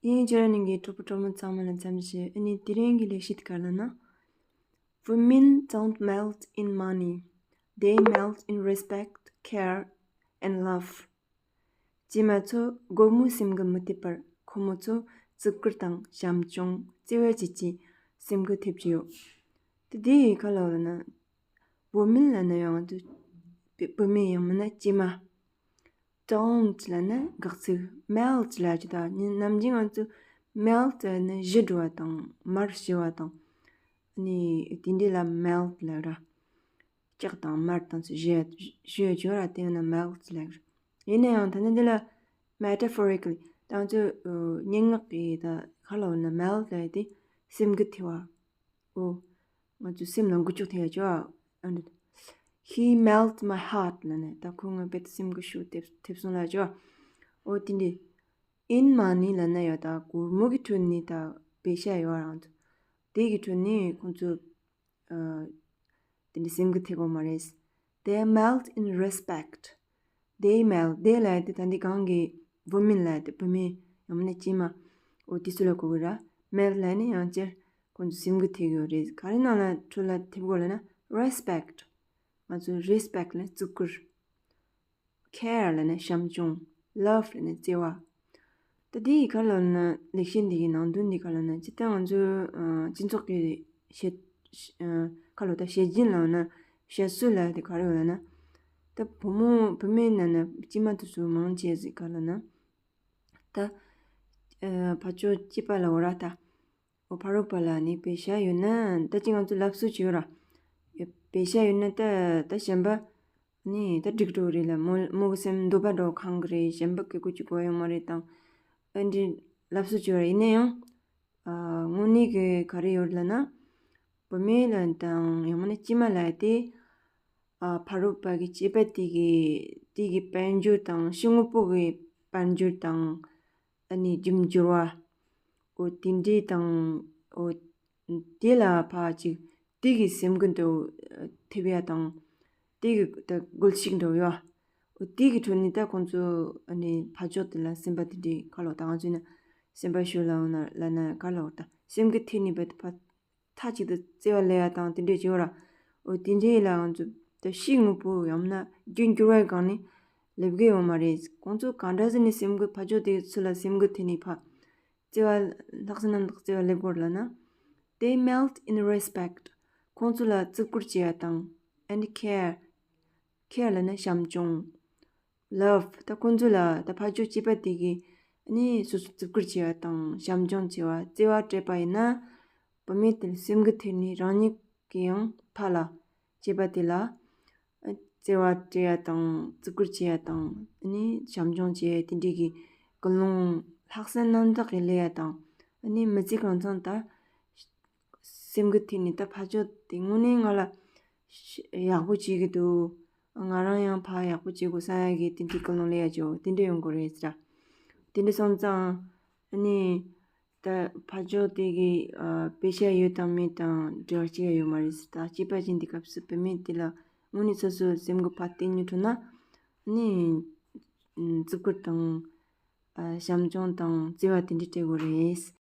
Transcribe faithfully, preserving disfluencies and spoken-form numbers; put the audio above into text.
དེ་ཡིན་ཕྱིར་ནི་གི་གྲོགས་པོ་གྲོགས་མོ་ཚང་མ་ལ་འཚམས་ཞུ། ཨ་ནི་དེ་རིང་གི་ལེགས་བཤད་ག་ལ་ན། Women don't melt in money. They melt in respect, care and love. སྐྱེས་མ་ཚོ་སྒོར་མོ་སེམས་ཀྱི་མི་ཐེབས་པར་ཁོ་མོ་ཚོ་བརྩི་བཀུར་དང་བྱམས་སྐྱོང་བརྩེ་བ་བཅས་ཀྱི་སེམས་ཀྱི་ཐེབས་ཀྱི་ཡོད། དེ་དེའི་ཁ་ལ་བ་ན། Women ལ་ན་ཡང་དུ་བུད་མེད་ཡང་མིན་ན་སྐྱེས་མ། Don't ལ་ན་དགག་ཚིག melt ལ་ཅི་ད་ནི་ནམ་རྒྱུན་ང་ཚོ་melt ནི་ཞི་འགྲོ་བ་དང་མར་ཞི་བ་དང་། ནི་དེ་འདྲ་ལ་melt ལ་ར། ལྕགས་དང་མར་དང་ཚོ་ཞི་ཞི་ཡོད་ཅོ་ར་དེ་ན་melt ལ་ར། ཡིན་ན་ཡང་ད་ནི་འདི་ལ་metaphorically ད་ང་ཚོ་སྙན་ངག་གི་ད་ཁ་ལ་བ་ན་melt ལ་དེ་སེམས་ཀྱི་ཐེབས་པ། ཨོ། ང་ཚོའི་སེམས་ལ་འགུལ་སྐྱོད་ཐེབས་ཡ་ཅོ། ཨ་འདི། He melt my heart ལ་ནི་ད་ཁོ་ངའི་དཔེ་སེམས་ཀྱི་ཤུགས་ཐེབས་ཐེབས་སོང་ལ་ཅོ། ཨོ་དེ་འདི། In money ལ་ན་ཡོད་ད་སྒོར་མོ་གི་ཁྲོད་ནི་ད་པེ་ཤ་ཡོད་རང་ཚོ། དེ་གི་ཁྲོད་ནི་ཁོང་ཚོ། ཨ། དེ་འདི་སེམས་ཀྱི་ཐེབས་པ་མ་རེད། They melt in respect. They melt. They ལ་དེ་ད་འདི་གང་གི་women ལ་དེ་བུད་མེད་ཡང་མིན་ན་སྐྱེས་མ། འོ་དེ་ཚོ་ལ་གོ་གི་ར། Melt ལ་ནི་ཡང་བསྐྱར་ཁོང་ཚོ་སེམས་ཀྱི་ཐེབས་ཡོད་རེད། ག་རེ་ནང་ལ་ཁྲོད་ལ་ཐེབས་དགོས་ལ་ན། Respect. ང་ཚོ་respect ལ་བརྩི་བཀུར། Care ལ་ན་བྱམས་སྐྱོང་། Love ལ་ན་བརྩེ་བ། ད་དེའི་ཁ་ལ་ན་ལེགས་བཤད་འདི་གི་ནང་དོན་འདི་ཁ་ལ་ན་ཇི་ལྟར་ང་ཚོའི་ཨ་སྤྱི་ཚོགས་ཀྱི་བཤད་ཨ་ཁ་ལོ་ད་བཤད་རྒྱུན་ལ་ན་བཤད་སྲོལ་ལ་དེ་ག་རེ་ཡོད་ལ་ན། ད་བུ་མོ་བུད་མེད་ན་ན་སྐྱེས་མ་དེ་ཚོ་མང་ཆེ་ཟིག་ཁ་ལ་ན། ད་ཨ་ཕར་ཕྱོགས་སྐྱེས་པ་ལ་འོ་ར་ད། འོ་ཕ་རོལ་པ་ལ་ནི་པེ་ཤ་ཡོད་ན་ད་ཅི་ང་ཚོ་ལབ་སྲོལ་ཅིག་ཡོད་ར། ཡ་པེ་ཤ་ཡོད་ན་ད་ད་གཞན་པ་ནི་ད་འགྲིག་འགྲོ་རེད་ལ། མོ་མོ་གི་སེམས་འདོད་པ་འགྲོ་ཁང་གི་རེད། གཞན་པ་སྐད་གོ་ཅིག་གོ་ཡོང་མ་རེད་དང་། ཨ་འདྲི་ལབ་སྲོལ་ཅིག་ཡོད་ར། ཡིན་ན་ཡང་ཨ་དངོས་གནས་གི་ག་རེ་ཡོད་ལ་ན། བུད་མེད་ལ་དང་ཡང་མིན་ན་སྐྱེས་མ་ལ་དེ་ཨ་ཕ་རོལ་པ་གི་སྐྱེས་པ་དེ་གི་དེ་གི་དཔལ་འབྱོར་དང་ཕྱི་དངོས་པོ་གི་དཔལ་འབྱོར་དང་། ཨ་ནི་རྒྱུ་འབྱོར་བ། འོ་དེ་འདྲའི་དང་། འོ་དེ་ལ་ཕ་ཅིག་དེ་གི་སེམས་ཀྱི་འདྲ་བོ་ཐེབས་ཡ་དང་། དེ་གི་ད་རྒོལ་ཞིག་འདྲ་བོ་ཡོད། འོ་དེ་གི་ཁྲོད་ནས་ད་ཁོང་ཚོ་ཨ་ནི་ཕ་ཕྱོགས་དེ་ལ་སེམས་པ་དེ་འདྲའི་ཁ་ལོ་ད་ང་ཚོས་ན་སེམས་པ་ཤོར་ལ་འོ་ན་ལ་ན་ཁ་ལོ་ད་སེམས་ཀྱི་ཐེབས་ནས་བས་ད་ཕ། མཐའ་གཅིག་ཏུ་བརྩེ་བ་ལེན་ཡ་དང་དེ་འདྲས་བྱེད་པ་ར། འོ་དེ་འདྲས་ལ་ང་ཚོ་ད་ཕྱི་དངོས་པོ་ཡང་ན་རྒྱུ་འགྱུར་བའི་སྒང་ནས་སླེབས་གི་ཡོད་མ་རེད། ཁོང་ཚོ་གང་འདྲ་ཟེར་ནས་སེམས་ཀྱི་ཕ་ཕྱོགས་དེ་ཚོ་ལ་སེམས་ཀྱི་ཐད་ནས་ཕ་བརྩེ་བ་ལྷག་བསམ་རྣམ་དག་བརྩེ་བ་སླེབས་དགོས་ལ་ན། They melt in respect. ཁོང་ཚོ་ལ་བརྩི་བཀུར་བྱེད་ཡ་དང་། And care. Care ལ་ན་བྱམས་སྐྱོང་། Love ད་ཁོང་ཚོ་ལ་ད་ཕ་ཕྱོགས་སྐྱེས་པ་དེ་གིས་ནི་སོ་སོ་བརྩི་བཀུར་བྱེད་པ་དང་བྱམས་སྐྱོང་བྱེད་པ་བརྩེ་བ་སྤྲད་པ་ཡིན་ན། བུད་མེད་དེ་སེམས་ཀྱི་ཐད་ནས་རང་ཉིད་ཀྱི་ཡང་ཕ་ལ་སྐྱེས་པ་དེ་ལ་བརྩེ་བ་སྤྲད་ཡ་དང་བརྩི་བཀུར་བྱེད་ཡ་དང་ནི་བྱམས་སྐྱོང་བྱེད་ཡ་དེ་འདྲའི་གི་ཀུན་སློང་ལྷག་བསམ་རྣམ་དག་གིས་སླེབས་ཡ་དང་ནི་མི་ཚེ་གང་ཚང་ད། སེམས་ཀྱི་ཐད་ནས་ད་ཕ་ཕྱོགས་དེ་དངོས་གནས་ང་ལ་ཡག་པོ་བྱེད་ཀྱི་འདུག་ང་རང་ཡང་ཕ་ཡག་པོ་བྱེད་དགོས་བསམ་ཡ་གི་དེ་འདྲའི་ཀུན་སློང་སླེབས་ཡ་ཅིག་དེ་འདྲ་ཡོང་དགོས་རེད་ཟེར། དེ་འདྲ་སོང་ཙང་ཨ་ནི་ད་ཕ་ཕྱོགས་དེ་གི་ཨ་པེ་ཤ་ཡོད་དང་མེད་དང་འབྲེལ་བ་ཅི་ཡང་ཡོད་མ་རེད་ཟེར། ད་སྐྱེས་པ་ཅན་དེ་སྐབས་སུ་བུད་མེད་དེ་ལ་དངོས་གནས་སོ་སོའི་སེམས་ཀྱི་ཕ་བརྟེན་ཉོ་ཐུབ་ན་ཨ་ནི་བརྩི་བཀུར་དང་། ཨ་བྱམས་སྐྱོང་དང་བརྩེ་བ་དེ་འདྲ་སྤྲད་དགོས་རེད།